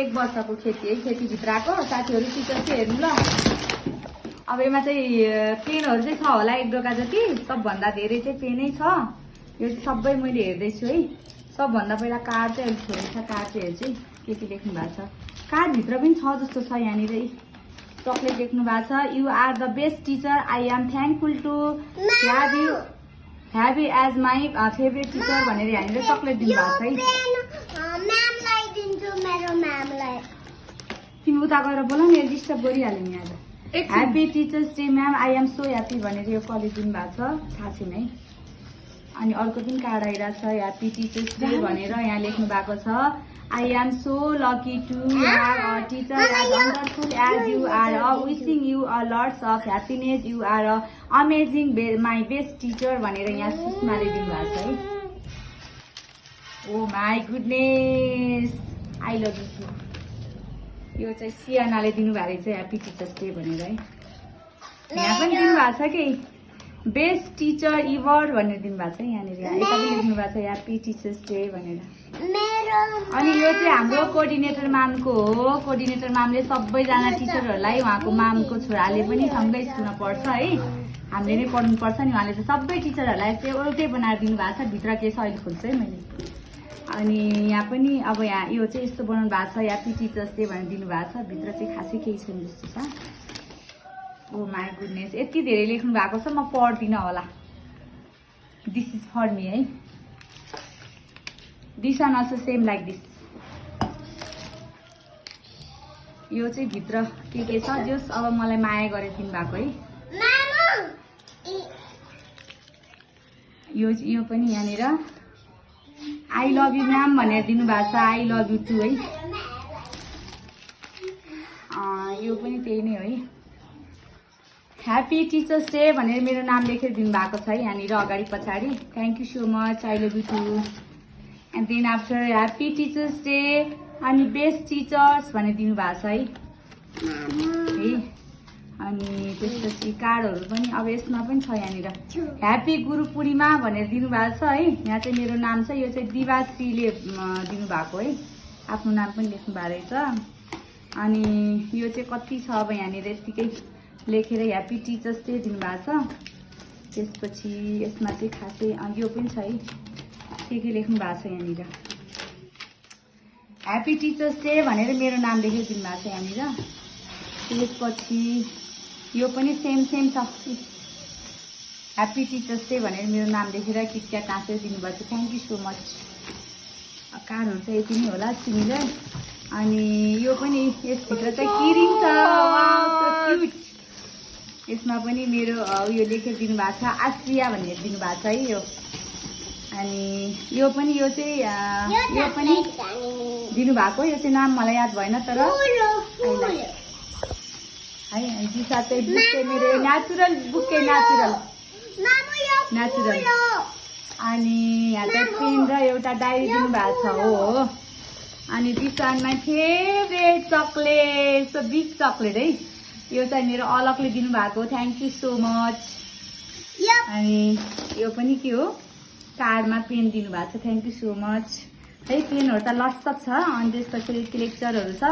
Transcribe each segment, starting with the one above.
1 वर्षको खेती है, खेतीभित्रको साथीहरू टिचर चाहिँ हेर्नु ल। अब यसमा चाहिँ पेनहरू चाहिँ छ होला 1 डोका जति, सबभन्दा धेरै चाहिँ पेनै छ। यो चाहिँ सबै मैले हेर्दैछु है। सबभन्दा पहिला कार्ड चाहिँ अलिक छोडेको छ, कार्ड चाहिँ हेर्छु है के लेख्नु भएको छ। कार्डभित्र पनि छ जस्तो छ यहाँनिर है। चक्लेट लेख्नु भएको छ, you are the best teacher, I am thankful to have you as my favourite teacher भनेर यहाँनिर चक्लेट दिनुभएको छ है। तिमी उता गएर बोल न, डिस्टर्ब गरिहाल्यो नि आज। Happy teachers day ma'am, I am so happy भनेर यो कलेज दिनुभएको छ, थाहा छैन है। अनि अर्को पनि कार्ड आइरहेको छ, ह्याप्पी टिचर्स डे भनेर यहाँ लेख्नु भएको छ, I am so lucky to have a teacher as wonderful as you are, wishing you a lots of happiness, you are a amazing my best teacher भनेर यहाँ सुषमाले दिनुभएको छ है। Oh my goodness, I love you. यो चाहिँ सियानाले दिनुभएको रहेछ ह्याप्पी टिचर्स डे भनेर है। यहाँ पनि दिनुभएको छ कि बेस्ट टिचर इभर भनेर दिनुभएको छ यहाँनिर। यता पनि लेख्नु भएको छ ह्याप्पी टिचर्स डे भनेर। अनि यो चाहिँ हाम्रो कोअर्डिनेटर म्यामको हो। कोअर्डिनेटर म्यामले सबैजना टिचरहरूलाई, उहाँको मामको छोराले पनि सँगै स्कुलमा पढ्छ है, हामीले नै पढ्नुपर्छ नि। उहाँले चाहिँ सबै टिचरहरूलाई चाहिँ एउटै बनाएर दिनुभएको छ। भित्र के छ अहिले खोल्छु है मैले। अनि यहाँ पनि अब यहाँ यो चाहिँ यस्तो बनाउनु भएको छ, ह्याप्पी टिचर्स डे भनेर दिनुभएको छ। भित्र चाहिँ खासै केही छैन जस्तो छ। ओ माई गुडनेस, यति धेरै लेख्नु भएको छ, म पढ्दिनँ होला। दिस इज फर मी है। This one also same like this. यो चाहिँ भित्र के छ जस अब मलाई माया गरेर दिनुभएको है। यो पनि यहाँनिर आई लभ यु म्याम भनेर दिनुभएको छ, आई लभ यु टु है। यो पनि त्यही नै है। ह्याप्पी टिचर्स डे भनेर मेरो नाम लेखेर दिनुभएको छ है यहाँनिर अगाडि पछाडि। Thank you so much, I love you too. And then after happy teachers day अनि बेस्ट टिचर्स भनेर दिनुभएको छ है। अनि त्यसपछि कार्डहरू पनि अब यसमा पनि छ यहाँनिर, ह्याप्पी गुरु पूर्णिमा भनेर दिनुभएको छ है। यहाँ चाहिँ मेरो नाम छ, यो चाहिँ दिवाश्रीले दिनुभएको है, आफ्नो नाम पनि लेख्नु भएको रहेछ। अनि यो चाहिँ कति छ अब यहाँनिर यत्तिकै लेखेर ह्याप्पी टिचर्स डे दिनुभएको छ। त्यसपछि यसमा चाहिँ खासै यो पनि छ है, के लेख्नु भएको छ यहाँनिर, ह्याप्पी टिचर्स डे भनेर मेरो नाम लेखेर दिनुभएको छ यहाँनिर। त्यसपछि यो पनि सेम छ, ह्याप्पी टिचर्स डे भनेर मेरो नाम लेखेर किटक्याट नाचेर दिनुभएको छ। Thank you so much. कार्डहरू चाहिँ यति नै होला सिमिलर। अनि यो पनि यसभित्र चाहिँ किरिङ छ, यसमा पनि मेरो उयो लेखेर दिनुभएको छ, आश्रिया भनेर दिनुभएको छ है यो। अनि यो पनि यो पनि दिनुभएको, यो चाहिँ नाम मलाई याद भएन तर है। दिशा चाहिँ बुके मेरो नेचुरल बुके नेचुरल। अनि यहाँ चाहिँ पेन र एउटा डायरी दिनुभएको छ हो। अनि this one my favourite chocolate, so big chocolate है। यो चाहिँ मेरो अलगले दिनुभएको, थ्याङ्क यू सो मच। अनि यो पनि के हो, कार्डमा पेन दिनुभएको छ, थ्याङ्क यू सो मच है। पेनहरू त लट्सप छ। अनि त्यसपछि लेक्चरहरू छ।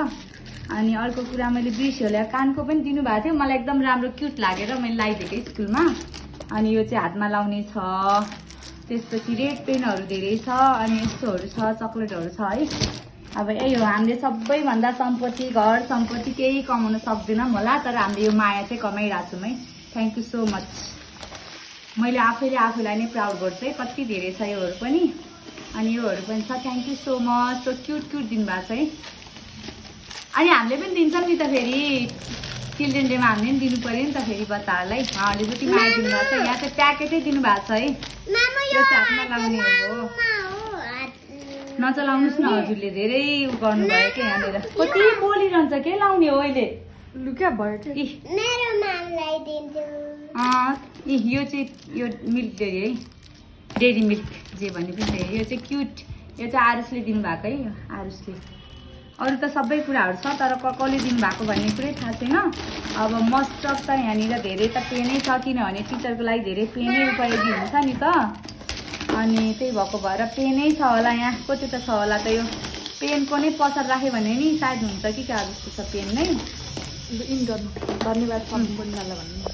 अनि अर्को कुरा मैले बिर्सिहालेँ, कानको पनि दिनुभएको थियो, मलाई एकदम राम्रो क्युट लागेर मैले लगाइदिएँ स्कुलमा। अनि यो चाहिँ हातमा लाउने छ। त्यसपछि रेड पेनहरू धेरै छ। अनि यस्तोहरू छ, चक्लेटहरू छ है। अब यही हो, हामीले सबैभन्दा सम्पत्ति, घर सम्पत्ति केही कमाउन सक्दैनौँ होला, तर हामीले यो माया चाहिँ कमाइरहेको छौँ है। Thank you so much. मैले आफैले आफूलाई नै प्राउड गर्छु है, कति धेरै छ योहरू पनि। अनि योहरू पनि छ, thank you so much. So cute दिनुभएको छ है। अनि हामीले पनि दिन्छौँ नि त फेरि, चिल्ड्रेन डेमा हामीले पनि दिनु पऱ्यो नि त फेरि बच्चाहरूलाई। उहाँहरूले जति माया दिनुभएको छ, यहाँ चाहिँ प्याकेटै दिनुभएको छ है। यो चाहिँ हातमा लाउने हो, नचलाउनुहोस् न, हजुरले धेरै गर्नुभयो क्या यहाँनिर। कति बोलिरहन्छ के लाउने हो अहिले, लुक्या भयो कि। यो चाहिँ यो मिल्क डेरी है, डेरी मिल्क जे भने पनि। यो चाहिँ क्युट, यो चाहिँ आरुषले दिनुभएको है, आरुषले। अरू त सबै कुराहरू छ, तर कसले दिनुभएको भन्ने कुरै थाहा छैन। अब मोस्ट अफ त यहाँनिर धेरै त पेनै छ, किनभने टिचरको लागि धेरै पेनै उपयोगी हुन्छ नि त। अनि त्यही भएको भएर पेनै छ होला यहाँ। कति त छ होला त यो, पेनको नै पसल राख्यो भने नि सायद हुन्छ कि क्या जस्तो छ पेन नै इन गर्नु धन्यवाद भन्नु भन्नु